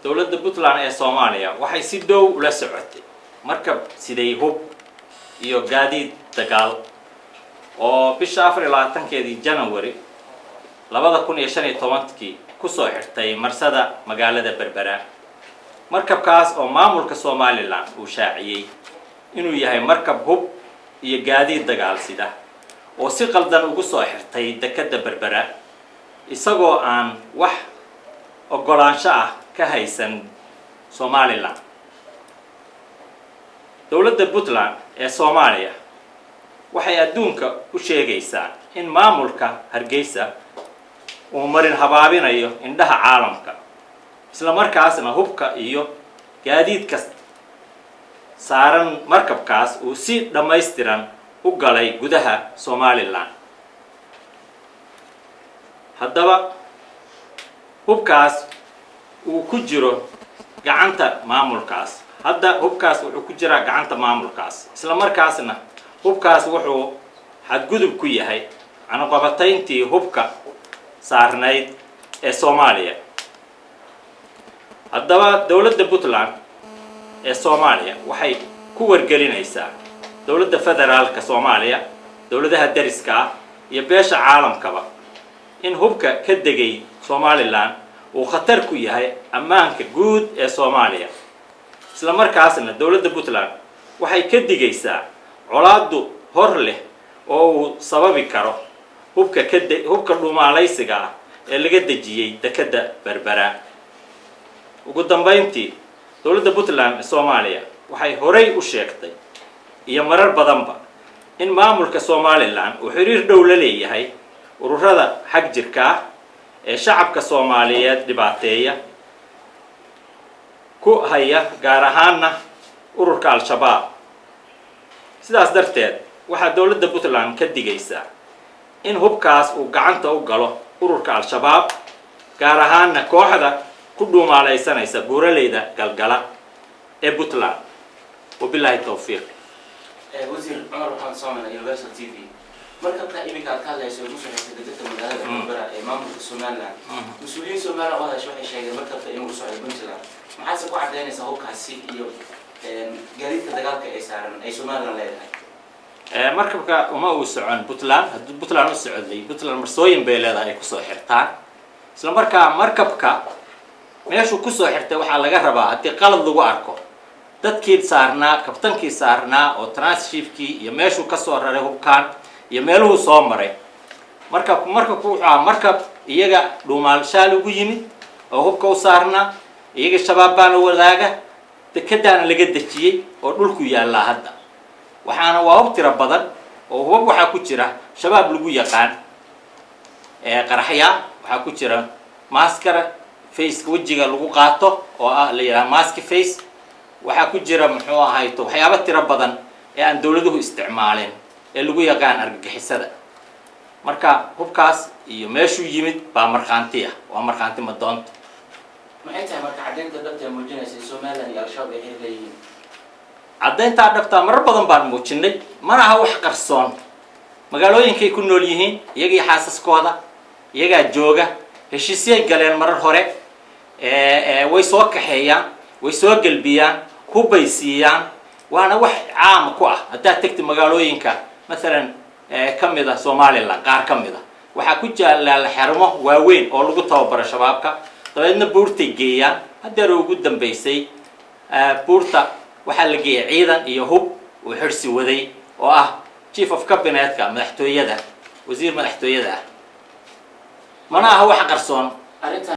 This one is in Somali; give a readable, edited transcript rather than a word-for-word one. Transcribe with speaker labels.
Speaker 1: Dowladda Puntland ee Soomaaliya waxay si dhow ula socotay markab siday hub iyo gaadiid dagaal oo bisha 24-keedii January 2015-kii kusoo xirtay marsada magaalada Berbera. Markabkaas oo maamulka Somaliland uu shaaciyey inuu yahay markab hub iyo gaadiid dagaal sida oo si qaldan ugu soo xirtay dekedda Berbera, isagoo aan wax oggolaansho ah ka haysan Somaliland. Dowladda Puntland ee Soomaaliya waxay adduunka u sheegaysaa in maamulka Hargeysa uu marin habaabinayo indhaha caalamka, isla markaasna hubka iyo gaadiidka saaran markabkaas uu si dhammaystiran u galay gudaha Somaliland. Haddaba, hubkaas uu ku jiro gacanta maamulkaas. Hadda hubkaas wuxuu ku jiraa gacanta maamulkaas, isla markaasna hubkaas wuxuu xadgudub ku yahay cunaqabatayntii hubka saarnayd ee Soomaaliya. Haddaba, dowladda Puntland ee Soomaaliya waxay ku wargelinaysaa dowladda federaalka Soomaaliya, dowladaha dariska ah iyo beesha caalamkaba in hubka ka degay Somaliland uu khatar ku yahay ammaanka guud ee Soomaaliya. Isla markaasna dowladda Puntland waxay ka digaysaa colaaddu hor leh oo uu sababi karo hubka kade hubka dhumaalaysiga ah ee laga dejiyey dekedda Berbera. Ugu dambayntii, dowladda Puntland ee Soomaaliya waxay horay u sheegtay iyo marar badanba in maamulka Somaliland uu xiriir dhow la leeyahay ururada xag jirka ah ee shacabka Soomaaliyeed dhibaateeya ku haya, gaar ahaanna ururka Al-Shabaab. Sidaas darteed, waxaa dowladda Puntland ka digaysaa in hubkaas uu gacanta u galo ururka Al-Shabaab, gaar ahaanna kooxda ku dhuumaalaysanaysa buuraleyda Galgala ee Puntland. Wabilaahi towfiiq.
Speaker 2: Wasiir Cumar Maxamed Soomane, Universal TV. Markabka iminka aad ka hadlayso ee kusoo xirtay degdegta magaalada Berbera ee maamulka Somaliland, mas-uuliyiin Somaliland u hadasha waxay sheegeen markabka inuu u socdo Puntland. Maxaadse ku caddaynaysaa hubkaasi iyo gaadiidka dagaalka ee saaran ay Somaliland leedahay?
Speaker 1: Markabka uma uu socon Puntland. Haddii Puntland u socday, Puntland marsooyin bay leedahay ay kusoo xirtaan. Isla markaa markabka meeshuu kusoo xirtay waxaa laga rabaa, haddii qalad lagu arko, dadkii saarnaa, kabtankii saarnaa oo transshipkii iyo meeshuu kasoo raray hubkaan iyo meeluhuu soo maray. Markabku markabku wuxuu ahaa markab iyaga dhuumaalshaal ugu yimid oo hubka u saarnaa. Iyaga Shabaab baana wadaaga, dekadaana laga dejiyey oo dhulku yaallaa hadda. Waxaana waa hub tiro badan oo hubab waxaa ku jira Shabaab lagu yaqaan, qaraxyaa waxaa ku jira, maaskara faceka wejiga lagu qaato oo ah la yidhaha mask face waxaa ku jira, muxuu ahayto, waxyaabo tiro badan ee aan dowladuhu isticmaalin ee lagu yaqaan argagixisada. Marka hubkaas iyo meeshuu yimid baa markhaanti ah, waa markhaanti madoonta.
Speaker 2: Maxay tahay marka caddaynta dhabta ee muujinaysa in Somaliland iyo Al-Shabaab ay xiriir leeyihiin?
Speaker 1: Caddayntaa dhabtaa marar badan baan muujinay. Mana aha wax qarsoon. Magaalooyinkay ku nool yihiin iyagii xaasaskooda, iyagaa jooga, heshiisyay galeen marar hore, way soo kaxeeyaan, way soo gelbiyaan, hubbay siiyaan, waana wax caama ku ah. Haddaad tegti magaalooyinka masalan ka mid ah Somaliland, qaar ka mid ah waxaa ku jaalaala xarumo waaweyn oo lagu tababaro Shabaabka, dabeedna buurtay geeyaan. Haddeer ugu dambaysay buurta waxaa la geeyay ciidan iyo hub uu xirsi waday oo ah chief of cabinetka madaxtooyada, wasiir madaxtooyada ah. Mana aha wax qarsoon.
Speaker 2: Arrintan.